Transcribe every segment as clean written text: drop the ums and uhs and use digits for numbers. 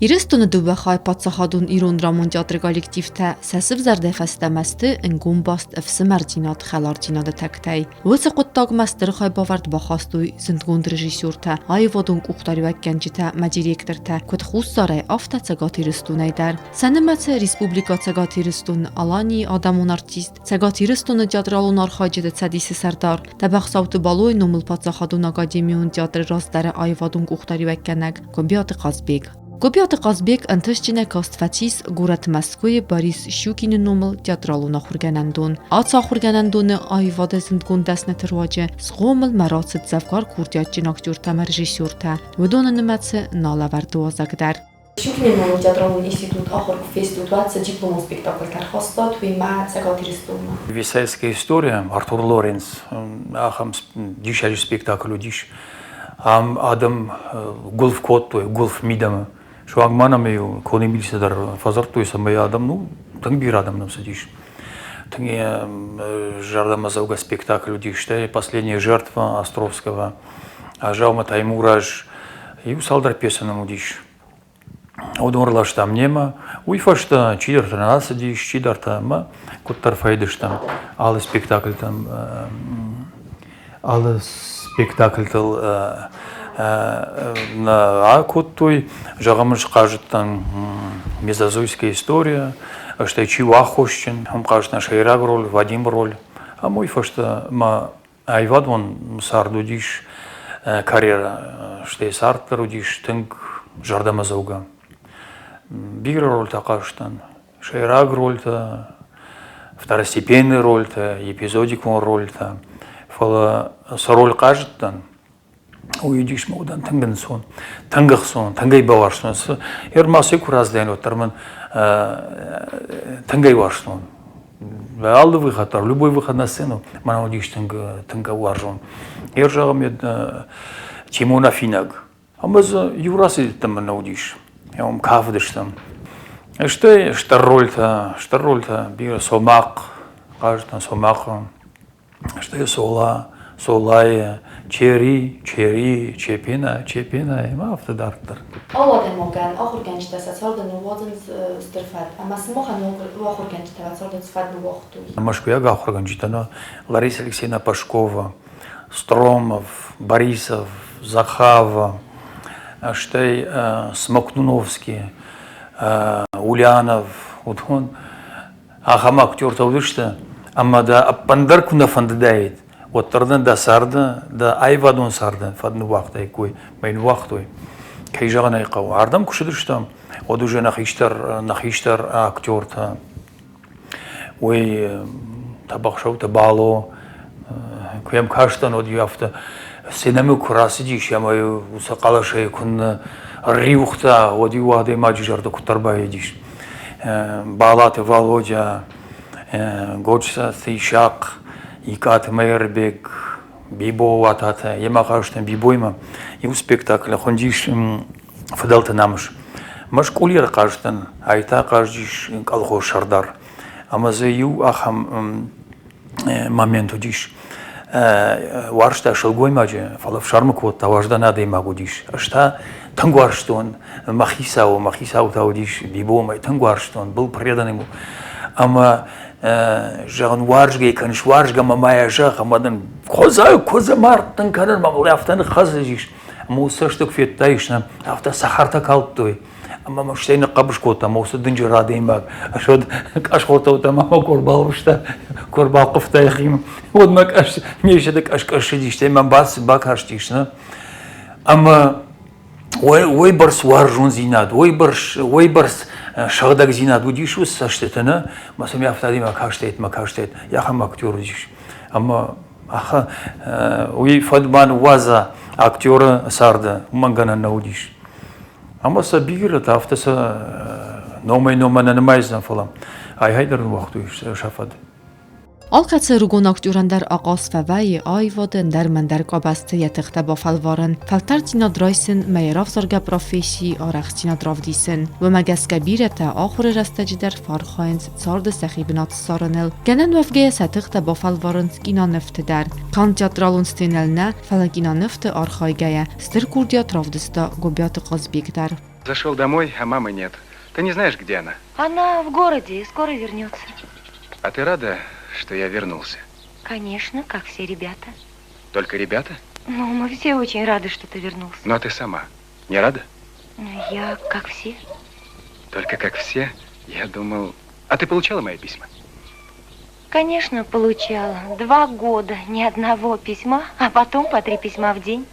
Ирыстоны дыууӕ хай паддзахадон ирон драмон театры коллективтӕ сӕ сывзӕрдӕй фӕстӕмӕ сты ӕнгом баст ӕфсымӕрдзинад хӕлардзинады тӕгтӕй. Уыцы хъуыддагмӕ стыр хайбавӕрд бахастой зындгонд режиссертӕ, аивадон къухдариуӕггӕнджытӕ ӕмӕ директортӕ куыд Хуссарӕй, афтӕ Цӕгат Ирыстонӕй дӕр. Сӕ нымӕцы Республикӕ Цӕгат Ирыстон-Аланийы адӕмон артист, Цӕгат Ирыстоны театралон архайджыты цӕдисы сӕрдар, Тӕбӕхсауты Балойы номыл паддзахадон академион театры раздӕры аивадон къухдариуӕггӕнӕг Гуыбиаты Хъазбег. Гуыбиаты Хъазбег ӕнтыстджынӕй каст фӕцис горӕт Мӕскуыйы Борис Щукины номыл театралон ахуыргӕнӕндон. Ацы ахуыргӕнӕндоны аивады зындгонд дӕсныты руаджы схъомыл мӕ рацыд дзӕвгар курдиатджын актертӕ ӕмӕ режиссертӕ, уыдоны нымӕцы нал ӕвӕрд уазӕг дӕр. Щукины номыл театралон институт ахуыр куы фестут, уӕд цы дипломон спектакльтӕ ӕрхастат, уый ма Цӕгат Ирыстонмӕ? Висайская история, Артур Лоренц, ахӕм диссаджы спектакль уыдис. Ам адӕм гуылф кодтой, гуылф мидӕмӕ. Суанг ма нӕм-иу коны милицӕ дӕр фӕдзырдтой, цӕмӕй адӕм, ну, тынг бирӕ адӕм нӕм цыдис. Тынг зӕрдӕмӕдзӕугӕ спектакль уыдис, стӕй «Последняя жертва» Островского, Азаумӕ Таймураз, иу цалдӕр пьесӕ нӕм уыдис. Уыдон ӕрластам немӕ. Уый фӕстӕ чидӕртӕ нӕ ацыдис, чидӕртӕ ӕмӕ куыддӕр фӕйдыстӕм алы спектакльтӕм алы спектакльтыл нӕ акодтой. Зӕгъӕм, ӕз хъазыдтӕн Мезозойская история, стӕй чи у аххосджын, уым хъазыдтӕн сӕйраг роль, Вадимы роль. Ӕмӕ уый фӕстӕ мӕ аивадон цард уыдис карьерӕ, стӕй цард дӕр уыдис тынг зӕрдӕмӕдзӕугӕ. Бирӕ рольтӕ хъазтӕн. Сӕйраг рольтӕ, второстепенный рольтӕ, эпизодикон рольтӕ. Фӕлӕ цы роль хъазыдтӕн, уый уыдис мӕ удӕн тынг ӕнцон, тынг ӕхцон, тынг ӕй бауарзтон. Ӕрмӕст куы раздӕн, уӕддӕр мын тынг ӕй уарзтон. Алы выход дӕр, любой выход на сцену мӕнӕн уыдис тынг, тынг уарзон. Ер зӕгъӕм, Тимон Афинаг. Ӕмӕ дзы иу рацыдтӕм нӕ уыдис. Уым кафыдыстӕм. Стӕй стыр рольтӕ, стыр рольтӕ, бирӕ Цомахъ, хъазыдтӕн Цомахъы, стӕй Сола, Солайы, Чери, Чери, Чепена, Чепена ӕмӕ афтӕ дарддӕр. Алы адӕймагӕн ахуыргӕнджытӕ сӕ царды ныууадзынц стыр фӕд, ӕмӕ сымахӕн уӕ ахуыргӕнджытӕ уӕ царды цы фӕд ныууагътой? Мӕскуыйаг ахуыргӕнджытӕ нӕ Лариса Алексеевна Пашкова, Стромов, Борисов, Захава, стӕй Смокнуновский, Ульянов, уыдон ахӕм актертӕ уыдысты, ӕмӕ дӕ ӕппындӕр куы нӕ фӕндыдаид, уӕддӕр дын дӕ царды, дӕ аивадон царды фӕд ныууагътаиккой, мӕ ныууагътой. Кӕй зӕгъын ӕй хъӕуы, ардӕм куы цыдыстӕм, уӕд уже нӕ хистӕр, нӕ хистӕр актертӕ Уый Тӕбӕхсӕуты Бало, куы йӕм кастӕн, уӕд-иу афтӕ сценӕмӕ куы рацыдис ӕмӕ уыцы хъӕлӕсӕй куы риуыгъта, уӕд-иу адӕймаджы зӕрдӕ куыддӕр баедис. Балаты Валодя, Годжысаты Исахъ, Икъаты Мӕирбег, Бибо Уататӕ, йемӕ хъазтӕн Бибоимӕ. Иу спектаклы хуындис Фыдӕлты намыс. Мӕскъулеры хъазтӕн ай та хъазтис колхоз сӕрдар. Ӕмӕ дзы иу ахӕм момент уыдис. Уарзта сылгоймаджы, фӕлӕ фсӕрмы кодта, уӕздан адӕймаг уыдис. Ӕз та тынг уарзтон мӕ хицауы, мӕ хицау та уыдис Бибомӕ, тынг уарзтон, был предан ему. Ӕмӕ зӕгъын, уарзгӕ кӕныс, уарзгӕ мӕ ма йӕ зӕгъ, ӕмӕ дын куыдзы, куыдзы мард дын кӕнын, мӕ был афтӕ ныххӕцыдис. Ӕмӕ уыцы цӕстыг федтаис, нӕ, афтӕ цӕхӕртӕ калдтой. Ӕмӕ мӕ стӕй ныхъхъӕбыс кодта мӕ уыцы дынджыр адӕймаг. Ӕз уӕд къӕсхуыртӕ мӕ куы ӕрбалвыста, куы ӕрбалхъывта йӕхимӕ, уӕд мӕ къӕс, ме сӕды къӕс-къӕс ссыдис, стӕй мӕм бакастис, нӕ. Ӕмӕ уой бӕрц уарзондзинад, уой бӕрц сыгъдӕгдзинад уыдис уыцы цӕстыты, нӕ, мӕ сӕм афтӕ адӕймаг кастаид, мӕ кастаид, ахӕм актер уыдис. Ӕмӕ уый фӕд ма ныууадза актеры царды, уымӕн гӕнӕн нӕ уыдис. Ӕмӕ сӕ бирӕтӕ афтӕ сӕ номӕй-номмӕ нӕ нымайдзӕн, фӕлӕ ай-гьай дӕр ныууагътой сӕ фӕд. Алкӕцы ӕрыгон актерӕн дӕр ахъаз фӕвӕййы аивады ӕндӕр-мӕндӕр къабӕзты йӕ тыхтӕ бафӕлварын, фӕлтӕрддзинад райсын мӕ йӕ равзаргӕ профессийы арӕхстдзинад равдисын. Уымӕ гӕсгӕ бирӕтӕ ахуыры рӕстӕджы дӕр фӕархайынц царды сӕхи бынат ссарыныл. Гӕнӕн уӕвгӕйӕ сӕ тыхтӕ бафӕлварынц кинонывты дӕр. Канд театралон сценӕйыл нӕ, фӕлӕ кинонывты архайгӕйӕ, стыр курдиат равдыста Гуыбиаты Хъазбег дӕр. Зашел домой, а мамы нет. Ты не знаешь, где она? Она в городе и скоро вернется. А ты рада, что я вернулся? Конечно, как все ребята. Только ребята? Ну, мы все очень рады, что ты вернулся. Ну, а ты сама не рада? Ну, я как все. Только как все, я думал... А ты получала мои письма? Конечно, получала. 2 года ни одного письма, а потом по 3 письма в день.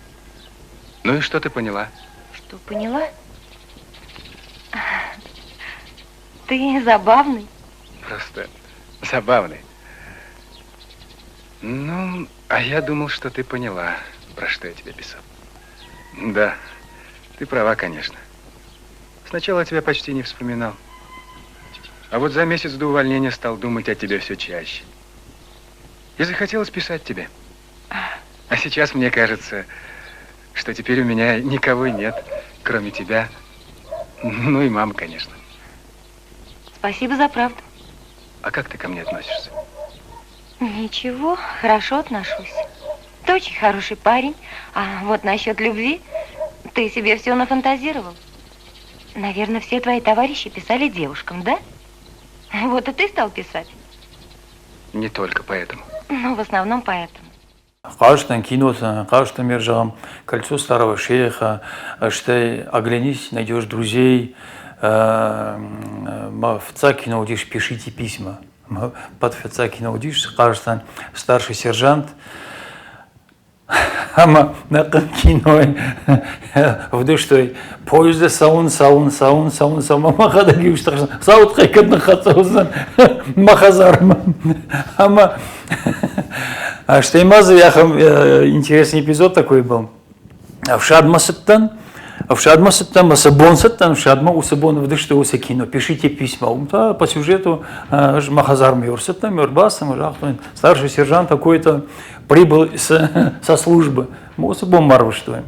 Ну и что ты поняла? Что поняла? Ты забавный. Просто забавный. Ну, а я думал, что ты поняла, про что я тебе писал. Да, ты права, конечно. Сначала я тебя почти не вспоминал. А вот за месяц до увольнения стал думать о тебе все чаще. И захотелось писать тебе. А сейчас мне кажется, что теперь у меня никого нет, кроме тебя. Ну и мамы, конечно. Спасибо за правду. А как ты ко мне относишься? Ничего, хорошо отношусь. Ты очень хороший парень. А вот насчет любви ты себе все нафантазировал. Наверное, все твои товарищи писали девушкам, да? Вот и ты стал писать. Не только поэтому. Ну, в основном поэтому. Хъазтӕн кинотӕ, хъазтӕн ме зӕгъӕм, Кольцо старого шейха, стӕй Оглянись, найдешь друзей, ма фыццаг кино уыдис Пишите письма. Пӕт фыццаг кино уыдис хъазтӕн старший сержант, ӕмӕ нӕхъӕн кинойы ӕвдыстой поезды цӕуын, цӕуын, цӕуын, цӕуын, цӕуын, ӕмӕ мӕхӕдӕг иу стыхстӕн, цауд кӕд ныххӕццӕ уыдзӕн мӕ хӕдзармӕ. Ӕмӕ стӕй ма дзы ахӕм интересный эпизод такой был. Ӕфсадмӕ цыдтӕн, ӕфсадмӕ цыдтӕн, мӕ цы бон цыдтӕн, ӕфсадмӕ уыцы бон ӕвдыстой уыцы кино, пишите письма. Уым та по сюжету ӕз мӕ хӕдзармӕ ӕрцыдтӕн, ӕрбацыдтӕн, загътой, старший сержант такой-то прибыл со службы. Уыцы бон ма ӕрвыстой.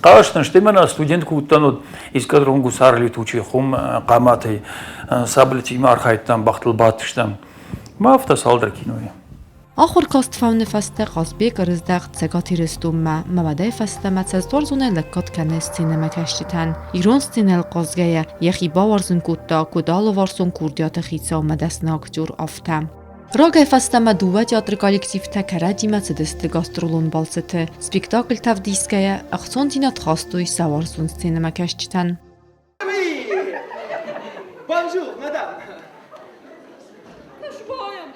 Хъазтӕн, стӕй мӕнӕ студент куы уыдтӕн, уӕд эскадрон гусар летучий хуым хъаматӕй саблятимӕ архайдтам, бӕхтыл бадтыстӕм. Ма афтӕ цалдӕр кинойы. Ахуыр каст фӕуыны фӕстӕ Хъазбег ӕрыздӕхт Цӕгат Ирыстонмӕ, ӕмӕ уӕдӕй фӕстӕмӕ цӕстуарзонӕй лӕггад кӕны сценӕмӕкӕсджытӕн. Ирон сценӕйыл хъазгӕйӕ, йӕхи бауарзын кодта, куыд алыварсон курдиаты хицау ӕмӕ дӕсны актер, афтӕ. Рагӕй фӕстӕмӕ дыууӕ театры коллективтӕ кӕрӕдзимӕ цыдысты гастролон балцыты, спектакльтӕ ӕвдисгӕйӕ, ӕхцондзинад хастой сӕ уарзон сценӕмӕкӕсджытӕн. Bonjour, madame. Кӕсбайӕм,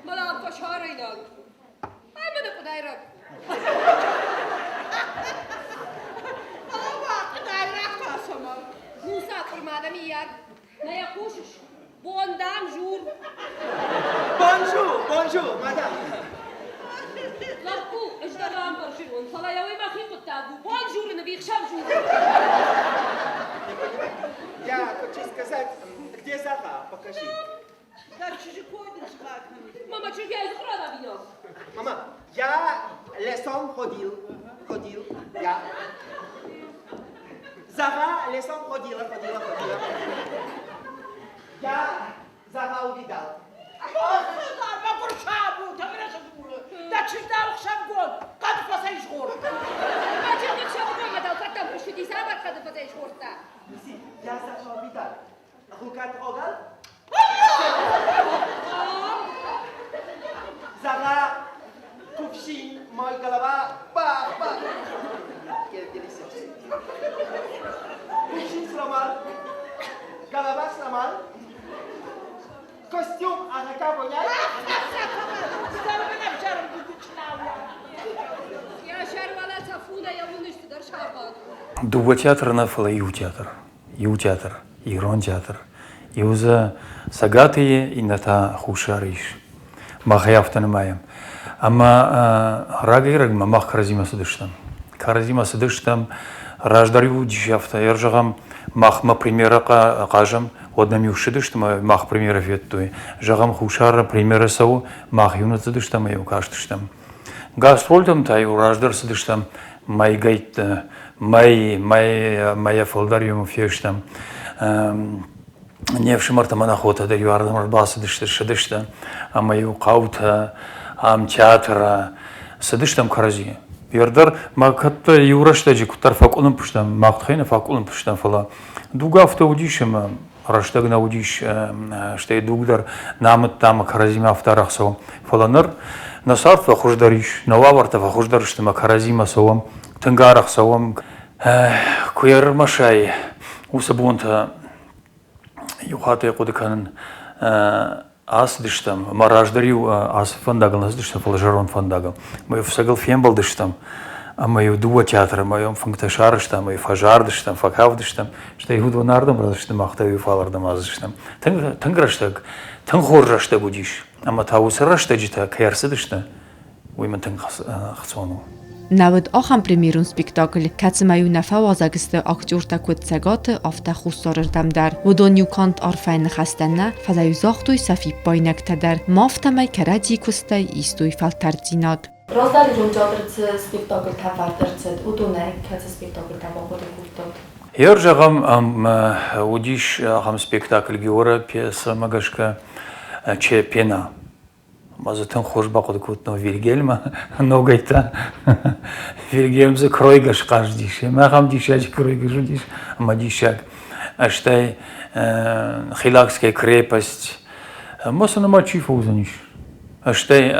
мадам фӕсарӕйнаг. Ай мӕнӕ къуыдайраг. Фӕлӕ къуыдайраг та цӕмӕн? Муса къуырма дӕ миййаг. Нӕ йӕ хъусыс? Бон, дам, жур. Bonjour, bonjour, madame. Лӕппу, ӕз дӕ бамбӕрзон, фӕлӕ йӕ уый мӕхи хъуыддаг у. Бон журы ныви хсӕв журы. Я хочу сказать, где Зара? Покажи. Мама, чызгӕй дзы хъуырана Мама, я лесом ходил, ходил, я. Зара лесом ходила, ходила, ходила. Я Зара увидал. Я Зара увидал. Рука трогал? Зара, кувшин, мой голова, ба, ба. Quel delicioso. Кувшин сломал, голова сломал, костюм арака воняет. Дыууӕ театры нӕ, фӕлӕ иу театр. Иу театр, ирон театр. Иу дзы Цӕгаты и, иннӕ та Хуссары ис. Мах ӕй афтӕ нымайӕм. Ӕмӕ рагӕй-рӕгмӕ мах кӕрӕдзимӕ цыдыстӕм. Кӕрӕдзимӕ цыдыстӕм, раздӕр-иу уыдис афтӕ, ӕрзӕгъӕм, махмӕ премьерӕ хъазӕм, уӕд нӕм-иу ссыдысты ӕмӕ мах премьерӕ федтой. Зӕгъӕм, Хуссары премьерӕ цӕуы, мах-иу ныццыдыстӕм ӕмӕ-иу кастыстӕм. Гастрольтӕм та-иу раздӕр цыдыстӕм мӕйгӕйтты, мӕй, мӕй, мӕйӕ фылдӕр-иу фестӕм. Не фсымӕртӕ мӕ нӕ хотӕ дӕр-иу ардӕм ӕрбацыдысты, ссыдысты ӕмӕ-иу хъӕутӕ, ам театры цыдыстӕм кӕрӕдзийы. Ӕрдӕр ма кӕддӕр иу рӕстӕджы куыддӕр фӕкъуылымпы стӕм, мах тыххӕй нӕ фӕкъуылымпы стӕм, фӕлӕ дуг афтӕ уыдис ӕмӕ рӕстӕг нӕ уыдис, стӕй дуг дӕр нӕ амыдта ӕмӕ кӕрӕдзимӕ афтӕ арӕх цӕуӕм. Фӕлӕ ныр нӕ цард фӕхуыздӕр ис, нӕ уавӕртӕ фӕхуыздӕр сты ӕмӕ кӕрӕдзимӕ цӕуӕм, тынг арӕх цӕуӕм. Куы ӕрмӕсай уыцы бонтӕ, иу хатт ӕй хъуыды кӕнын, ацыдыстӕм, ӕмӕ раздӕр-иу ацы фӕндагыл нӕ цыдыстӕм, фӕлӕ зӕронд фӕндагыл. Ӕмӕ-иу фыццагыл фембӕлдыстӕм, ӕмӕ-иу дыууӕ театры ӕмӕ-иу фынгтӕ сарӕзтам, ӕмӕ-иу фӕзардыстӕм, фӕкафдыстӕм, стӕй уыдон ардӕм рацыдысты, мах та-иу фалӕрдӕм ацыдыстӕм. Тынг, тынг рӕстӕг, тынг хорз рӕстӕг уыдис. Ӕмӕ та уыцы рӕстӕджытӕ кӕй ӕрцыдысты, уый мын тынг ӕхцон у. Нӕ уыд ахӕм премьерон спектакль, кӕцымӕ-иу нӕ фӕуазӕг сты актертӕ куыд Цӕгаты, афтӕ Хуссарырдӕм дӕр. Уыдон-иу канд арфӕйы ныхӕстӕ нӕ, фӕлӕ-иу загътой сӕ фиппаинӕгтӕ дӕр, ма афтӕмӕй кӕрӕдзийы куыстӕй истой фӕлтӕрддзинад. Раздӕр ирон театры цы спектакльтӕ ӕвӕрд ӕрцыд, уыдонӕй кӕцы спектакльтӕ бахъуыды кодтат? Ер зӕгъӕм, уыдис ахӕм спектакль Георы пьесӕмӕ гӕсгӕ Чепена. Ӕмӕ дзы тынг хорз бахъуыды кодтон Вильгельмы ногӕй та. Вильгельм дзы кройгӕ схъазыдис. Ӕмӕ ахӕм диссаджы кройгӕ уыдис, ӕмӕ диссаг. Стӕй Хилакская крепость. Ӕмӕ цы нымад чи фӕуыдзӕнис? Стӕй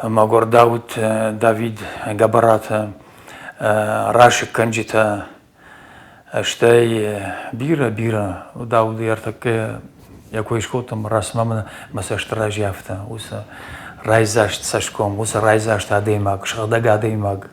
мӕгуыр Дауыт Давид Гӕбӕраты расыггӕнджытӕ. Стӕй бирӕ-бирӕ Дауды ӕртӕккӕ йӕ кой скодтам, расмӕ мын мӕ цӕсты раз афтӕ, уыцы райдзаст цӕсгом, уыцы райдзаст адӕймаг, сыгъдӕг адӕймаг.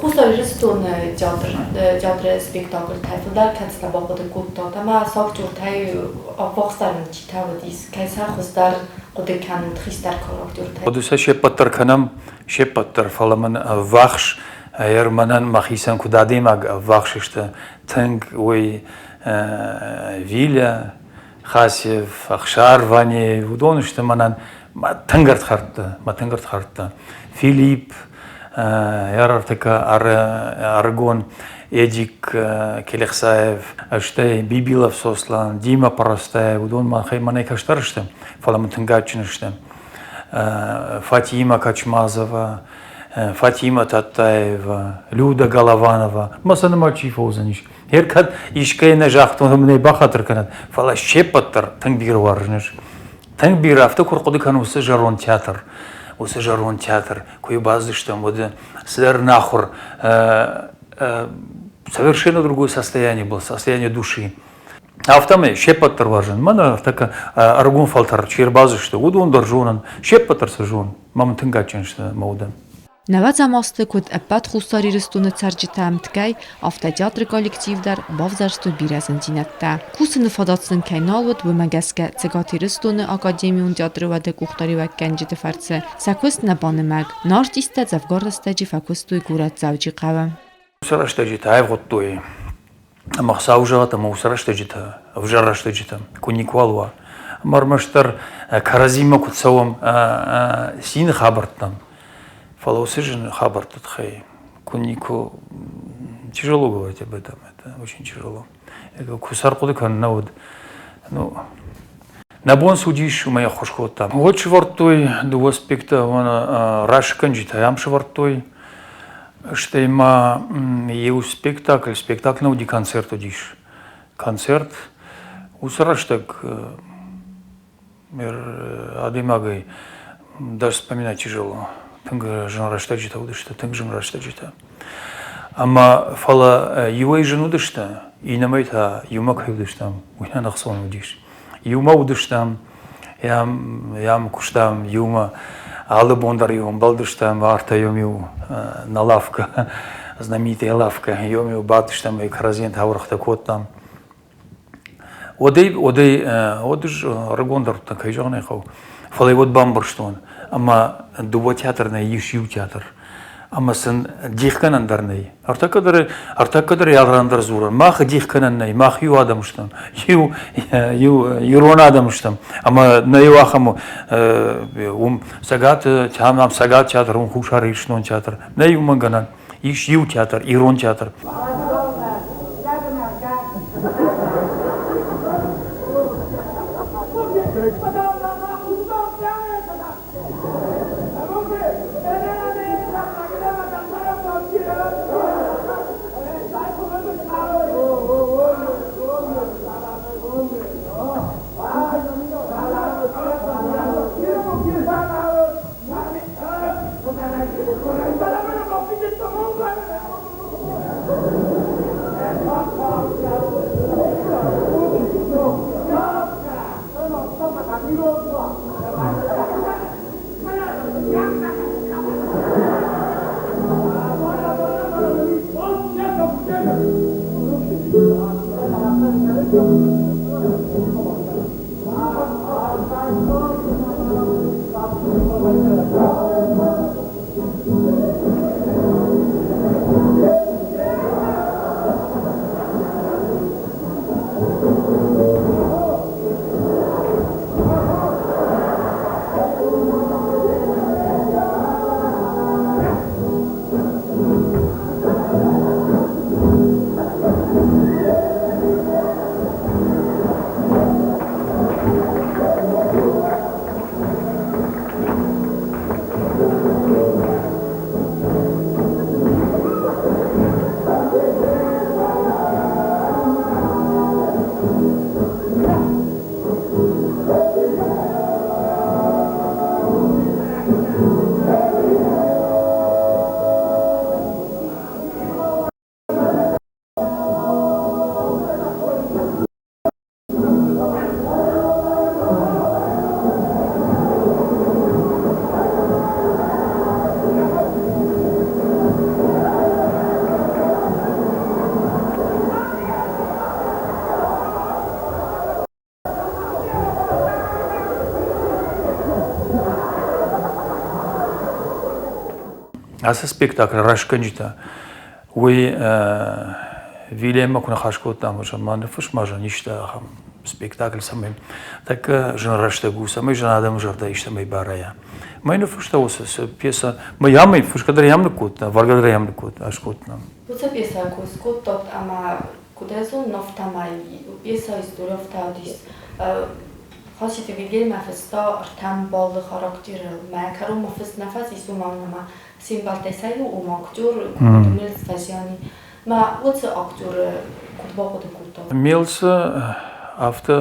Хуссар Ирыстоны театр, театры спектакльтӕ фылдӕр кӕцытӕ бахъуыды кодтат ӕмӕ сагтертӕй ӕввахсдӕр ын читӕ уыдис, кӕй сӕ хуыздӕр хъуыды кӕнут хистӕр кары актертӕй? Хъуыды сӕ се ппӕт дӕр кӕнӕм, се ппӕт дӕр, фӕлӕ мын ӕввахс ӕр мӕнӕн мӕхицӕн куыд адӕймаг ӕввахс сты тынг, уый Виля, Хасев, Ӕхсар, Ванеев, уыдон сты мӕнӕн мӕ тынг ӕрдхӕрдтӕ, мӕ тынг ӕрдхӕрдтӕ. Филипп, ӕрӕртыккӕ ӕрыгон Эдик Келехсаев, стӕй Бибилов Сослан, Дима Парастаев, уыдон махӕй мӕнӕй кӕстӕр сты, фӕлӕ мын тынг адджын сты. Фатима Качмазова, Фатима Таттаева, Люда Голованова, мӕ сӕ нымад чи фӕуыдзӕнис. Гъер кӕд искӕй нӕ загътон, ӕмӕ нӕ бахатыр кӕнӕд, фӕлӕ се ппӕт дӕр тынг бирӕ уарзынц. Тынг бирӕ, афтӕ куы рхъуыды кӕнын уыцы зӕронд театр, уыцы зӕронд театр, куы-иу бацыдыстӕм, уӕд цыдӕр нахуыр совершенно другое состояние было, состояние души. Афтӕмӕй се ппӕт дӕр уарзын. Мӕнӕ ӕртӕккӕ ӕрыгон фӕлтӕр чи ӕрбацыдысты, уыдон дӕр зонын, се ппӕт дӕр сӕ зонын. Мӕ мын тынг адджын сты мӕ удӕн. Нӕуӕдзӕм азты куыд ӕппӕт Хуссар Ирыстоны цӕрджытӕ ӕмткӕй, афтӕ театры коллектив дӕр бавзӕрстой бирӕ зындзинӕдтӕ. Кусыны фадат сын кӕй нал уыд, уымӕ гӕсгӕ Цӕгат Ирыстоны академион театры уӕды къухдариуӕггӕнджыты фӕрцы сӕ куыст нӕ банымӕг. Нӕ артисттӕ дзӕвгар рӕстӕджы фӕкуыстой горӕт Дзӕуджыхъӕуы. Уыцы рӕстӕджытӕ аивгъуыдтой. Ӕмӕ Хуыцау зӕгъӕд, ӕмӕ уыцы рӕстӕджытӕ, ӕвзӕр рӕстӕджытӕ куы никуал уа. Ӕмӕ ӕрмӕстдӕр кӕрӕдзимӕ куы цӕуӕм цины хабӕрттӕм, фӕлӕ уыцы зын хабӕртты тыххӕй куы никуы тяжело говорить об этом, это очень тяжело. Куы сӕ ӕрхъуыды кӕнын нӕ уыд. Ну, нӕ бон цы уыдис, уымӕй ӕххуыс кодтам. Уӕд сӕвӕрдтой дыууӕ спектаклы, расыггӕнджытӕ йӕм сӕвӕрдтой. Стӕй ма иу спектакль, спектакль нӕ уыди, концерт уыдис. Концерт уыцы рӕстӕг адӕймагӕй даже вспоминать тяжело. Тынг зын рӕстӕджытӕ уыдысты, тынг зын рӕстӕджытӕ. Ӕмӕ фӕлӕ иуӕй зын уыдысты, иннӕмӕй та иумӕ кӕй уыдыстӕм, уый нӕ ӕхцон уыдис. Иумӕ уыдыстӕм, йӕм куыстам иумӕ, алы бон дӕр-иу ӕмбӕлдыстӕм, ӕртӕ-иу на лавка, знаменитая лавка, иу-иу бадтыстӕм, кӕрӕдзийӕн таурӕгътӕ кодтам. Уӕдӕй, уӕдӕй, уӕд ӕз ӕрыгондӕр уыдтӕн, кӕй зӕгъын ӕй хъӕуы, фӕлӕ уӕд бамбӕрстон, ӕмӕ дыууӕ театр нӕй, ис иу театр. Ӕмӕ сын дихгӕнӕн дӕр нӕй. Ӕртӕккӕ дӕр, ӕртӕккӕ дӕр алы дӕр дзурӕм, мах дихгӕнӕн нӕй, мах иу адӕм стӕм, иу, иу ирон адӕм стӕм. Ӕмӕ нӕ иу ахӕм уым Цӕгат, ам Цӕгат театр, уым Хуссар Ирыстон театр. Нӕй уымӕн гӕнӕн. Ис иу театр, ирон театр. Ацы спектакль рӕсгӕнджытӕ уый Вильяммӕ куы ныхас кодтам, ма ныффыс ма зын исты ахӕм спектакль, цӕмӕй тӕккӕ зын рӕстӕг у, цӕмӕй зын адӕмы зӕрдӕ истӕмӕй барайа. Мӕ ныффыста уыцы пьесӕ, мӕ йӕм фысгӕ дӕр йӕм ныккодта, вӕргӕ дӕр йӕм ныккодта, скодта. Уыцы пьесӕ куы скодтат ӕмӕ куыд ӕзон ныфтӕмӕй пьесӕ истори ӕфтаудис, Хаситы Вильгельмӕ фыста ӕртӕ мбалы характерыл. Мӕ кӕронмӕ фыст нӕ фӕцис, уымӕн ӕмӕ се мбӕлттӕй сӕ иу у актер, куыд Мельц фӕзиани. Мӕ уыцы актеры куыд бахъуыды кодтат? Мельцы афтӕ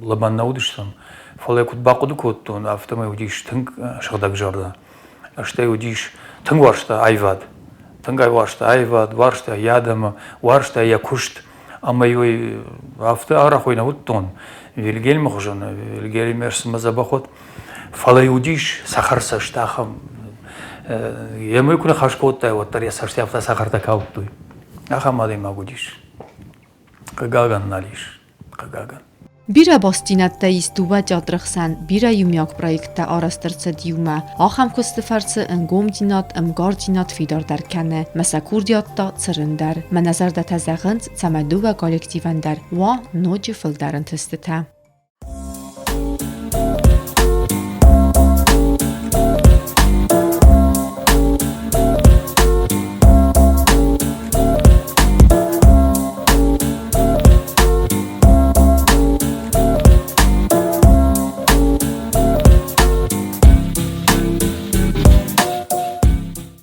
лымӕн нӕ уыдыстӕм, фӕлӕ куыд бахъуыды кодтон, афтӕмӕй уыдис тынг сыгъдӕгзӕрдӕ. Стӕй уыдис тынг уарзта аивад. Тынг ӕй уарзта аивад, уарзта йӕ адӕмы, уарзта йӕ куыст. Ӕмӕ-иу афтӕ арӕх уый нӕ уыдтон Вильгельмы хуызӕн, Вильгельм ӕрцыдмӕ дзӕбӕх уыд. Фӕлӕ уыдис цӕхӕрцӕст ахӕм. Йемӕ куы ныхас кодтай, уӕддӕр йӕ цӕстӕй афтӕ цӕхӕртӕ калдтой. Ахӕм адӕймаг уыдис. Хъыгагӕн нал ис, хъыгагӕн. Бирӕ бастдзинӕдтӕ ис дыууӕ театры хсӕн, бирӕ иумиаг проекттӕ арӕзт ӕрцыд иумӕ. Ахӕм куысты фӕрцы ӕнгомдзинад, ӕмгардзинад фидардӕр кӕны, мӕ сӕ курдиат та цырындӕр. Мӕнӕ зӕрдӕтӕ зӕгъынц, цӕмӕй дыууӕ коллективӕн дӕр уа ноджы фылдӕр ӕнтыстытӕ.